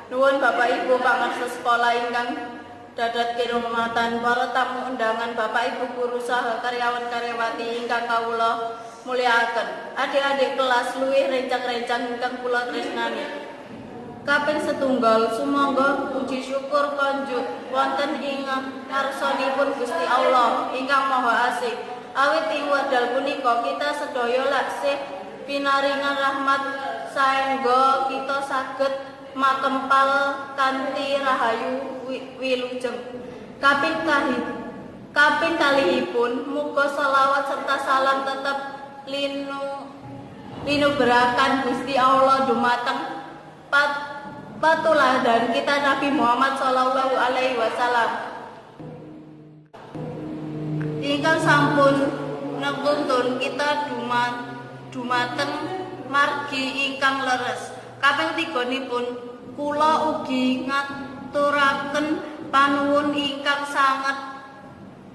Nuwun Bapak Ibu pangarsa sekolah ingkang dadat kinurmatan, para tamu undangan, Bapak Ibu guru saha karyawan karyawati ingkang kawula mulyakaken. Adik-adik kelas luwih rencang-rencang ingkang kula tresnani. Kaping setunggal, sumangga puji syukur konjuk wonten ing ngarsanipun Gusti Allah ingkang Maha Asih. Awit ing wekdal punika kita sedaya laksih pinaringan rahmat saengga kita saged makempal kanthi rahayu wilujeng. Kaping kalihipun, muga selawat serta salam tetep linuberakan Gusti Allah dumateng patuladan kita Nabi Muhammad sallallahu alaihi wasallam ingkang sampun nuntun kita dumateng margi ingkang leres. Kaping tiganipun, kula ugi ngaturaken panuwun ingkang sanget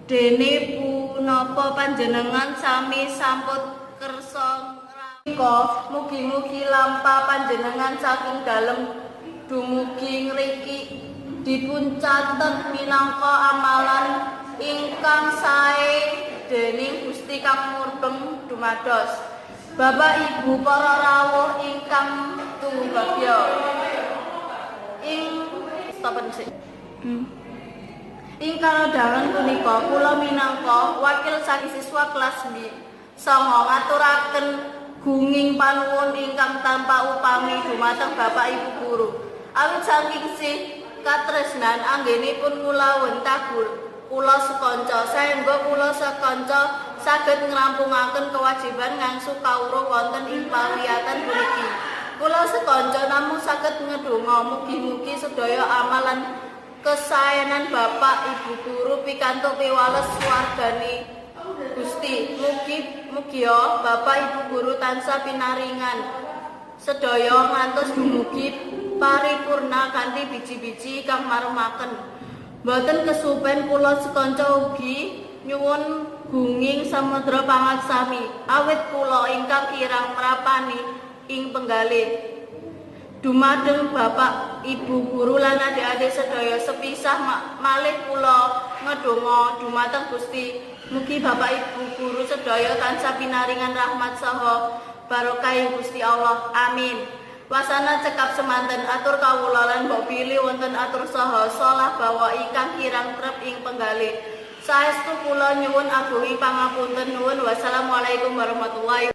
dene punapa panjenengan sami sampun kersa ngrawuhi. Mugi-mugi lampah panjenengan saking dalem dumugi ngriki dipuncatet minangka amalan ingkang sae dening Gusti kang murbeng dumados. Bapak Ibu para rawuh ingkang tubagya. Ing stopen sik. Ing karodhangan punika kula minangka wakil saking siswa kelas 9 ngaturaken gunging panuwun ingkang tanpa upami dumateng Bapak Ibu guru. Awit saking sih katresnan anggenipun ngulawentah kula sekanca saengga kula sekanca saged ngrampungaken kewajiban ngangsu kawruh wonten ing pawiyatan puniki. Kula sekanca namung saged ngedonga mugi-mugi sedaya amalan kesaenan Bapak Ibu guru pikantuk piwales swargane Gusti. Mugi mugia Bapak Ibu guru tansah pinaringan sedaya ngantos dumugi paripurna kanthi biji-biji kang maremaken. Boten kesupen kula sekanca ugi nyuwun gunging samudra pangaksami awit kula ingkang kirang mrapani ing penggalih. Dumateng Bapak Ibu guru lan adik-adik sedaya, sepisah malih kula ngedonga dumateng Gusti, mugi Bapak Ibu guru sedaya tansah pinaringan rahmat saha barokah Gusti Allah. Amin. Wasana cekap semanten, atur kawula lan mbok bilih wonten atur saha salah bawa ingkang kirang trep ing penggalih. Saestu kula nyuwun agungi pangapunten. Nuwun. Wassalamualaikum warahmatullahi.